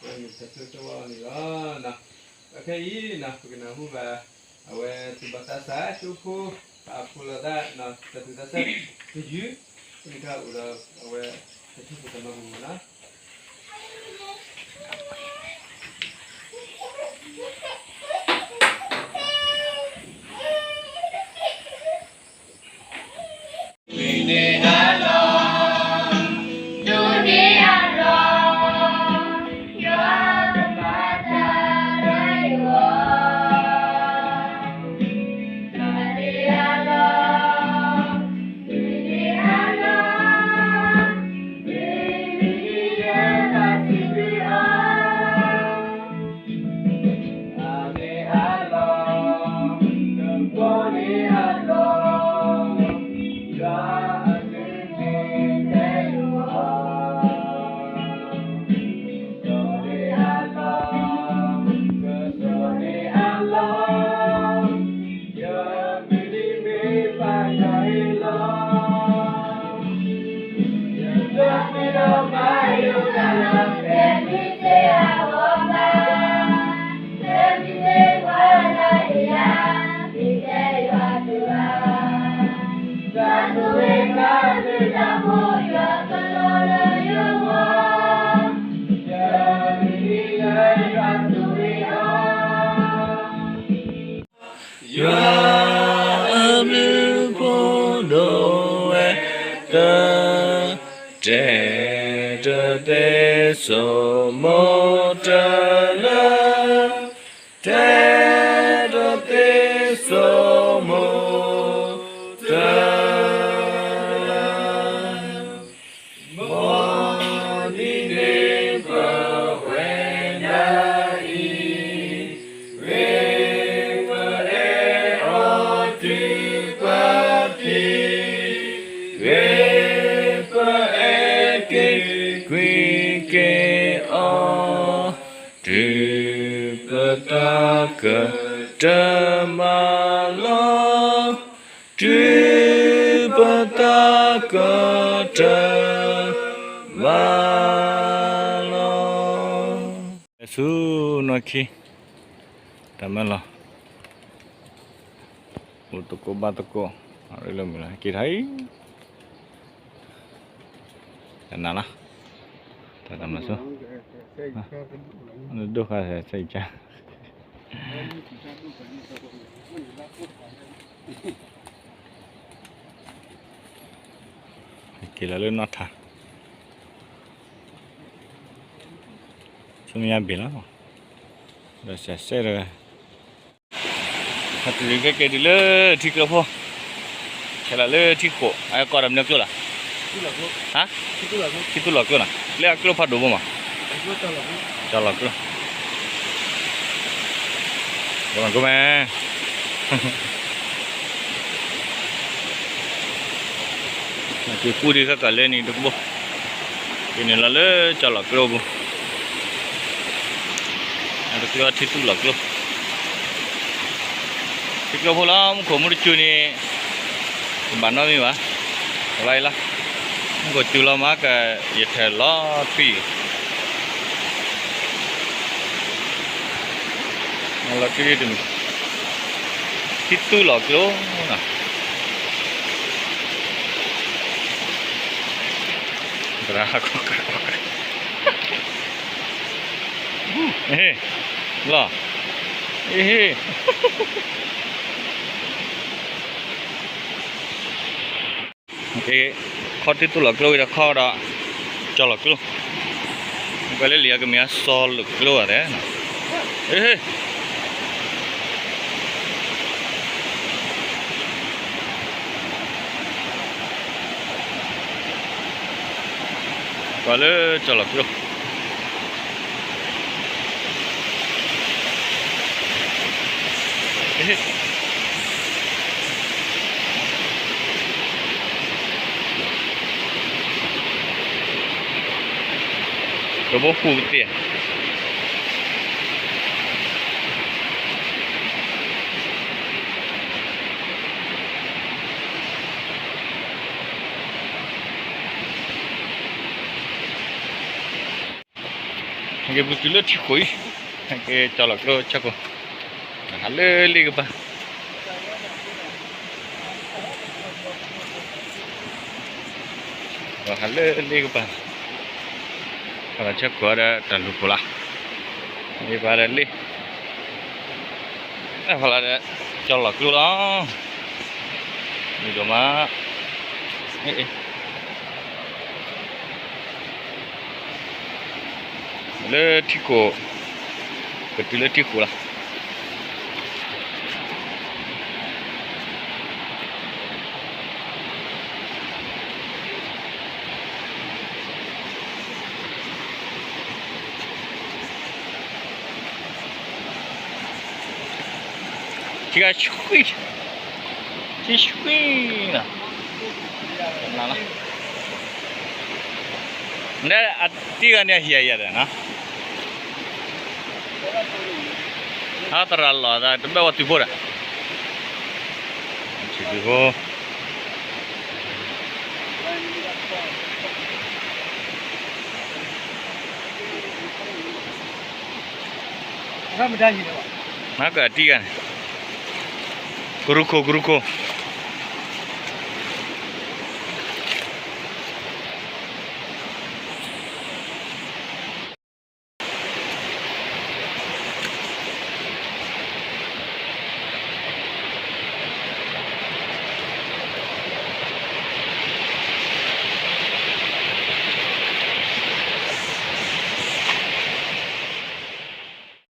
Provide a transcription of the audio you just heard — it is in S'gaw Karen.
အမ့ၢ်တၢ်ဆိၣ်ဂ့ၤဆိၣ်ဝါအီၤန့ၣ်လီၤ. အခဲအံၤန့ၣ် ပကနၢ်ဟူဘၣ် အဝဲသူၣ်ဘီၣ်သးစၢ် ကၠိဖိ အဖိလီၤသး တၢ်သူၣ်သးစၢ်တယုၢ် ဖဲန့ၣ်အခါအိၣ်ဒီးအဝဲ တၢ်ဆိၣ်ဂ့ၤတၢ်မၤပူၤမးနီၤ. ယွၤအဘျုးဖှိၣ်ဒိၣ်ဝဲ တ တဲတသ့ ဆိမိၣ်တလၢ တဲတသ့ ဆိမိၣ်တလၢ မ်ဒ်န့ၣ်ပဝဲဒၣ်အံၤ ဂ့ၤပအဲၣ်အီၤတုၤပသံ, ဂ့ၤပအဲၣ်က့ၤကွံက့ၤအီၤ တုၤပသးကတၢၢ်မးလီၤ, တုၤပသးကတၢၢ်မးလီၤ. ဆူနီၢ်ခံ တၢ်မၢလီၤ, အိၣ်သကိးဘါသကိး အရ့လၢမုၢ်လီၤ ဟဲက့ၤထီၣ်အံၤ တနၤလီၤ, တၢ်တၢ်မၤဆိ, ဒိၣ်ဃာ်စဲအံၤကါ က့ၤလီၤလၢနီၢ်ထါ, ဆူမဲာ်ညါဘ့ၣ်လီၤ, ဒီးစဲးစဲးတဂၤ ဟဲတုၤကဲက့ၤတုၤလၢထံကျိဖိ, ခဲလၢာ်လၢထံခိၣ် အကီၢ်ဒီးမနုၤကျိလီၤ, ဟါ, ထံသူၣ်လီၤကျိနီၤ, လၢအကျိဖးဒိၣ်ဘိမး, ကၠီလီၤကျိ, ကမၤကမၣ် က့ၤကူၣ်ဒံးဃၣ်ကးလၢနံၤတဘိ, က့ၤန့ၣ်လီၤလၢကၠီလီၤကျိပူၤ, အတကျိထံသူၣ်လီၤကျိ, ထံကျိဖိလီၤ မူခိၣ်မူတစူၤန့ၣ် တဘၣ်နီတမံၤဘၣ်, လီၤအံၤလီၤ, မူခိၣ်စူၤလီၤမးက ယထဲးလီၤထွံၣ် လီၤထွံၣ်တမံၤ, ထံသူၣ်လီၤကျိနီၤ, သရၣ်ခီကးခီကး, လီၤ, အ့ဟ့ၣ် ခီထံသူၣ်လီၤကျိဝံၤဒီးခီဒီး ကၠီလီၤကျိ, ကွဲးလၢလံာ်အကမ့ၢ်အစီၤလီၤကျိဧါတဲ, အ့ဟ့ၣ် ကွၢ်လၢကၠီလီၤကျိ, ကဘီဃူကသ့ၣ် က့ၤပတုၤလၢထံခိၣ်အံၤ, က့ၤကၠီလီၤကျိဆၢခိၣ်, ဟးလၢလ့ကပၤ, ဟးလၢလ့ကပၤ, ဆၢခိၣ်ဒီးတၢ်လူၢ်ခိၣ်လီၤ, မ့ၢ်ပှၤဒီးလ့ ဖီလာ်ဒီး ကၠီလီၤကျိလီၤ, မုၢ်ဒိၣ်မး, လၢထံခိၣ်, ပတုၤလၢထံခိၣ်လီၤ. ထံဂၤဆှံ, ထံဆှံနီၤ, နအတံၢ်ဂၤန့ၣ်အဟံၣ်အယၤဒီးနီၤ, အသရၣ်လီၤသးတဘၣ်ဝဲတုၤဖိဒီး, တုၤဖိ နကအတံၢ်ဂၤန့ၣ်, ကရူၢ်ခိၣ် ကရူၢ်ခိၣ်